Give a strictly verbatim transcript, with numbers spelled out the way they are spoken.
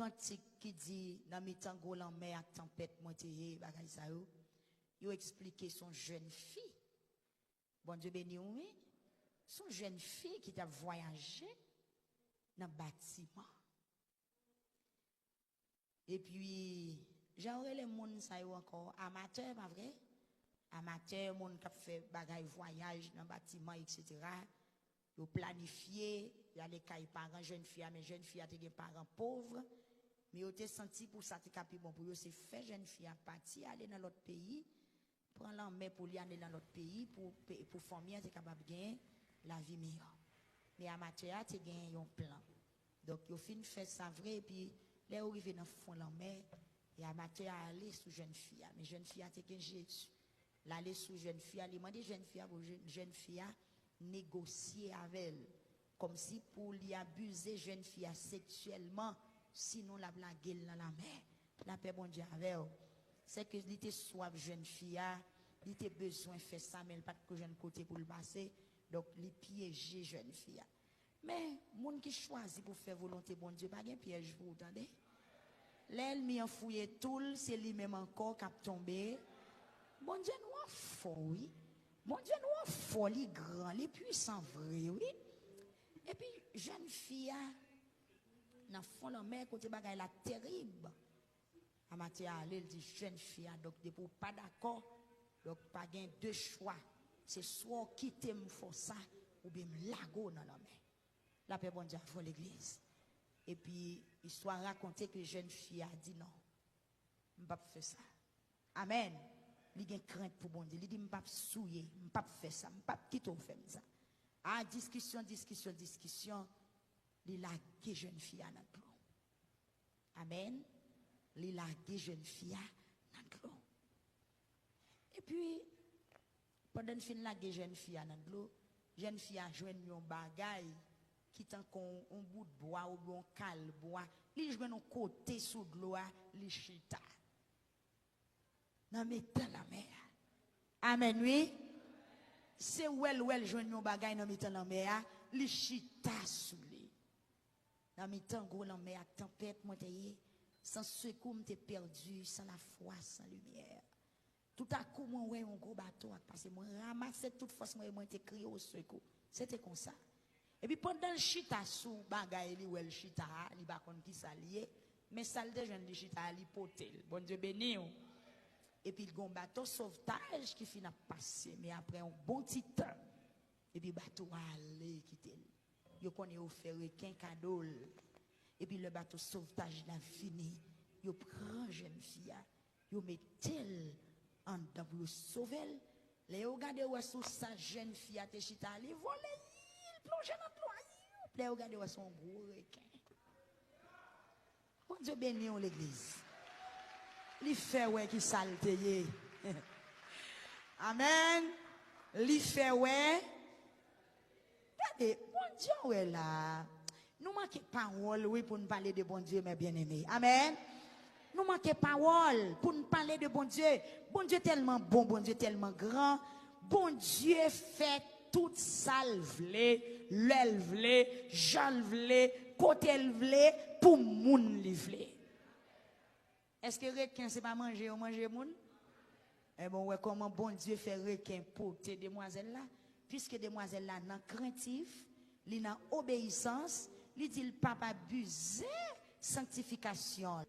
kantik ki di, "Nan mitan gwo lanmè ak tanpèt mwen te ye," bagay sa yo, yo eksplike se yon jèn fi. Bondye beni w, wi. Se yon jèn fi ki t ap vwayaje nan batiman. Epi, jan yo rele moun sa yo ankò, amatè, pa vre? Amatè, moun k ap fè bagay vwayaj nan batiman, etsetera. Yo planifye, y ale kay paran jèn fi a, men jèn fi a te gen paran pòv. Men yo te santi pou sa te ka pi bon pou yo, se fè jèn fi a pati ale nan lòt peyi, pran lanmè pou li ale nan lòt peyi, pou, pou fanmi an te kapab gen lavi miyò. Men amatè a te gen yon plan. Donk, yo fin fè sa vre, epi lè yo rive nan fon lanmè, e amatè a ale sou jèn fi a. Men jèn fi a te gen Jezi. L ale sou jèn fi a, li mande jèn fi a pou jèn, jèn fi a negosye avè l, kòmsi pou li abize jèn fi a seksyèlman, sinon l ap lage l nan lanmè. Lapè Bondye avè w. Sèke li te swaf jèn fi a, li te bezwen fè sa, men l pa t ko jwenn kote pou l pase, donk li pyeje jèn fi a. Men, moun ki chwazi pou fè volonte Bondye, pa gen pyèj pou ou, tande. Lè ènmi an fouye tou l, se li menm ankò k ap tonbe. Bondye nou an fò, wi. Bondye nou an fò, li gran, li pwisan vre, wi. Epi, jèn fi a, nan fon lanmè, kote bagay la terib, amatè a ale, l di jèn fi a, "Donk, depi w pa dakò, donk, pa gen de chwa. Se swa w kite m fè w sa, oubyen m lage w nan lanmè." Lapè Bondye avè w, legliz. Epi, istwa rakonte ke jèn fi a di, "Non, m p ap fè sa." Amèn. Li gen krent pou Bondye. Li di, "M p ap souye, m p ap fè sa, m p ap kite w fè m sa." A, diskisyon, diskisyon, diskisyon. Li lage jèn fi a nan dlo. Amèn. Li lage jèn fi a nan dlo. Epi, pandan l fin lage jèn fi a nan dlo, jèn fi a jwenn yon bagay ki tankou yon bout bwa oubyen yon kal bwa. Li jwenn yon kote sou dlo a, li chita. Nan mitan lanmè a. Amèn, wi. Se wè l, wè l jwenn yon bagay nan mitan lanmè a, li chita sou li. Nan mitan gwo lanmè ak tanpèt, mwen te ye, san sekou, m te pèdi, san lafwa, san limyè. Toutakou, mwen wè yon gwo bato ap pase. Mwen ranmase tout fòs mwen e mwen te kriye o sekou. Se te konsa. Epi pandan l chita sou bagay li wè l chita a, li pa konn ki sa l ye, men sa l te jwenn li chita a, li pote l. Bondye beni w. Epi l gen yon bato sovtaj ki fin ap pase, men apre yon bon ti tan, epi bato a ale kite l. Yo konnen yo fè reken kado l. Epi lè bato sovtaj la vini, yo pran jèn fi a, yo mete l anndan pou yo sove l. Lè yo gade yo wè sou sa jèn fi a te chita, li vole, li plonje nan dlo a. Lè yo gade yo wè se yon gwo reken. Bondye beni w, legliz. Li fè wè ki sa l te ye. Amèn. Li fè wè. Gade, Bondye wè la. Nou manke pawòl, wi, pou n pale de Bondye, mè byeneme. Amèn. Nou manke pawòl pou n pale de Bondye. Bondye tèlman bon, Bondye tèlman gran. Bondye fè tout sa l vle, lè l vle, jan l vle, kote l vle, pou moun li vle. Èske reken se pa manje yo manje moun? Ebyen, w wè kòman Bondye fè reken pote demwazèl la? Piske demwazèl la nan krentif, li nan obeyisans, li di l p ap abize sanktifikasyon l.